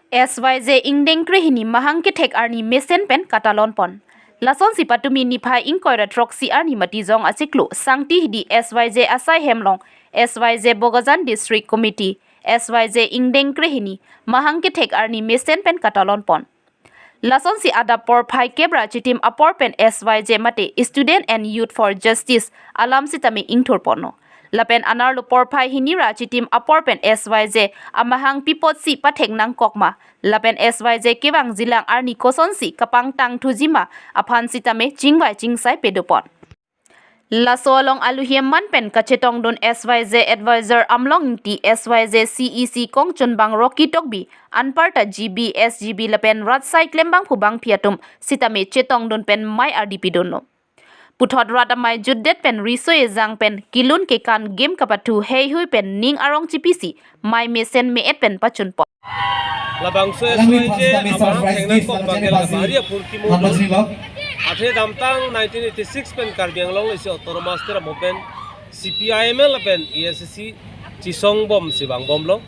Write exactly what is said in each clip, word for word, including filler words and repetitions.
S Y J ingdeng krehini mahang kethek arni mesen pen katalon pon. Lasonsi patumi niphai ingkoi ra throksi arni Matijong achiklo Sangti Hidi S Y J asai hem along S Y J Bokajan District Committee S Y J ingdeng krehini mahang kethek arni mesen pen katalon pon. Lasonsi adap porphai kep ra chitim apor pen S Y J mate Student and Youth for Justice alam sitame ingthur ponlo. Lapen anerlo porphai hini ra chitim apor pen S Y J amahang pi apotsi pathek nangkok ma, lapen S Y J kevangjilang arni kosonsi kapangtang thuji ma aphan sitame chingvai chingsai pado pon. Laso along aluhi aman pen kachetongdun S Y J Advisor Amlong Ingti, S Y J C E C kongchunbang Rocky Tokbi, anparta G B, S G B lapen rat asai klembangphu bangphi atum sitame chetongdun pen mei ardi pidunlo. Puthot rat amei jutdet pen riso ejang pen kelun kekan game kapathu heihui pen ning arong chipisi mei mesen me-et pen pachun pon. Labangso Alangli S Y J first time amahang surprise thek gift nangkok abang ke la basi bahari aphurkimo han dun. Bajri lo. Athe damtang nineteen eighty-six pen Karbi Anglong isi Autonomous State amo pen C P I M L lapen A S D C chesong bomsi vangbomlo.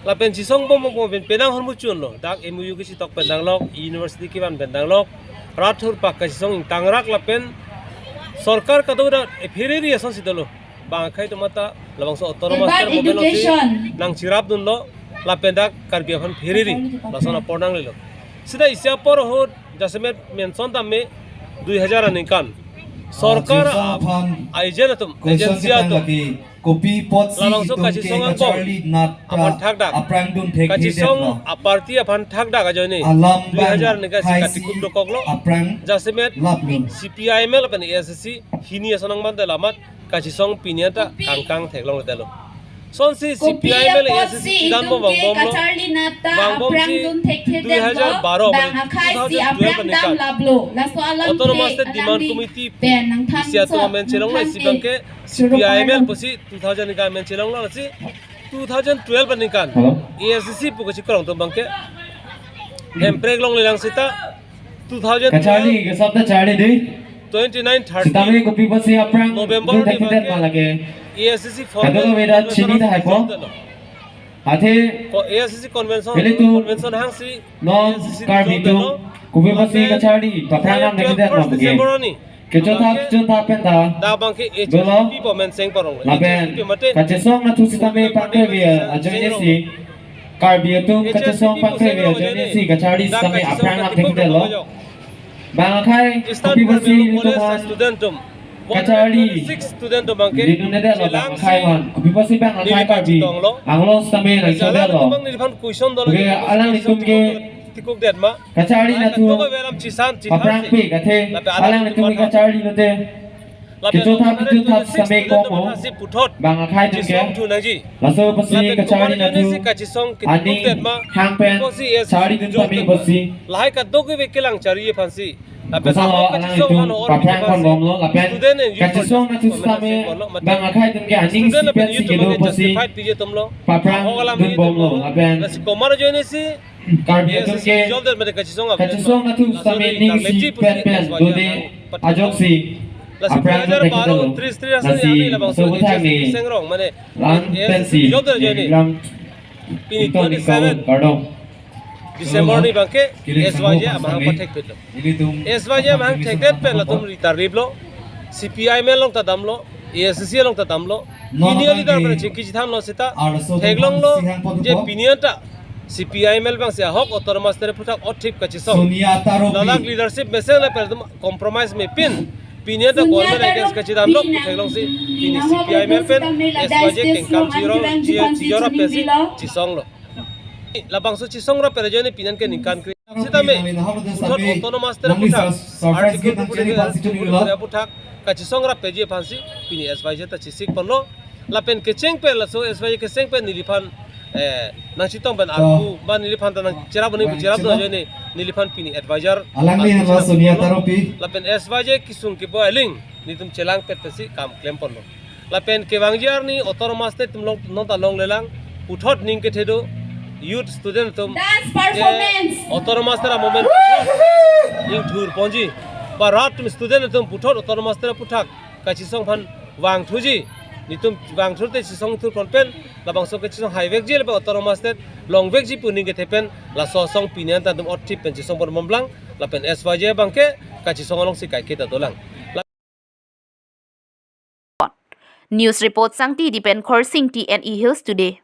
Lapen chesong bom bom pen penang ahormu chunlo. Dak M O U kesitok pen danglok, university kevan pen danglok, rat thurpak kachesong ingtangrak lapen sorkar kadokave dak ephereri asonsi dolo. Bang akhei atum ta labangso Autonomous State amo pen lo si nangcherapdunlo, lapen dak Karbi aphan phereri, lason apor nanglelo. Sita isi apor ahut jasemet mention tame dui hajar aningkan sorkar a-agent atum, agency atum, labangso kachesong angbong aphan thakdak, kachesong aparty aphan thakdak ajoine dui hajar aningkan si katikup dokoklo. Jasemet C P I M L lapen A S D C hini ason nangmante lamat kachesong pini anta kangkang theklongledetlo. Sonsi C P I M L A S D C dan bom vangbomlo. Vangbomsi dui hajar baro mane two thousand twelve aningkan Autonomous State Demand Committee pu isi atum amen chelonglo, isi abangke C P I M L pusi two thousand aningkan amen chelonglo, si two thousand twelve aningkan A S D C pu kachekrong atum abangke hemprek longlelang sita two thousand twelve kacharli, kasap ta charli dei. Twenty-nine thirty sitame kopi pusi aphrang November dun thekthedet ma lake. A S D C formal kadokave ta chini ta haipo. Athe ko A S D C convention, ilitum convention hangsi non A S D C Karbi atum kopi pusi kacharli paphrang nang thekthedet ma puke. Kechotha kechotha pen ta dak abangke dolo. H P P pu amen seng parong. Lapen kachesong nathu sitame pangkre ajoine si Karbi atum kachesong pangkre ajoine si kacharli sitame aphrang nang thekthedetlo. Bang akhei kopi pusi ilitum aphan kacharli didunedetlo bang akhei aphan. Kopi pusi bang akhei Karbi Anglong sitame nangchodetlo. Oke, alanglitum ke kacharli nathu aphrang pik athe alanglitum ke kacharli lote kechotha kechotha sitame kongmo bang akhei atum ke. Laso pusi kacharli nathu aning hang pen charlidun pame pusi. Lahai kadokave kelang charli aphansi. Kosonlo alanglitum paphrang ponbomlo lapen kachesong nathu sitame bang akhei atum ke aning isi pensi kedo pusi paphrang dunbomlo lapen. Lasi komar ajoine si Karbi atum ke kachesong nathu sitame ning isi pen pen dode ajoksi aphrang dun thekthedetlo. Lasi laso aputhak ni lang pensi lang pini twenty-seven kardom. December ni abangke S Y J amahang pathekpetlo. S Y J amahang thekdet pen latum ritarliplo. C P I M L along ta damlo, A S D C along ta damlo. Hini a-leader pen chingki chethanlo sita theklonglo je pini anta C P I M L abangsi ahok Autonomous State aphuthak othip kachesong. Ladak leadership mesen lapen latum compromise mepin pini anta government against kachedamlo pu theklongsi pini C P I M L pen S Y J kengkam chiro, chiro, chiro ra pensi chesonglo. Labangso chesong ra pen ajoine pini an ke ningkan kre. Sitame puthot Autonomous State aphuthak Article two twenty-eight aphuthak kachesong ra peji aphansi pini S Y J ta chesik ponlo. Lapen kecheng pen laso S Y J kecheng pen neliphan, eh, nangchetong pen arpu ba neliphan ta nangcherap ni cherap do ajoine neliphan pini advisor alangli aphan henlo Sonia Taropi. Lapen S Y J kesung keboi aling nelitum chelangpet pensi kam klem ponlo. Lapen kevangji arni Autonomous State atum along non ta longlelang, puthot ning kethe do, youth student atum dance performance. Autonomous State a-movement ingthur ponji ba rat atum student atum puthot Autonomous State aphuthak kachesong aphan vangthuji, Netum vangthur te chesong thur pon pen, labangso kechesong haivekji lapen autonomous state longvekji pu aning kethe pen, laso asong pini an ta netum othip pen chesong pon bomlang, lapen S Y J abangke kachesong alongsi kaike ta dolang. News report, Sangti Dipen, Khorsing, T N E Hills Today.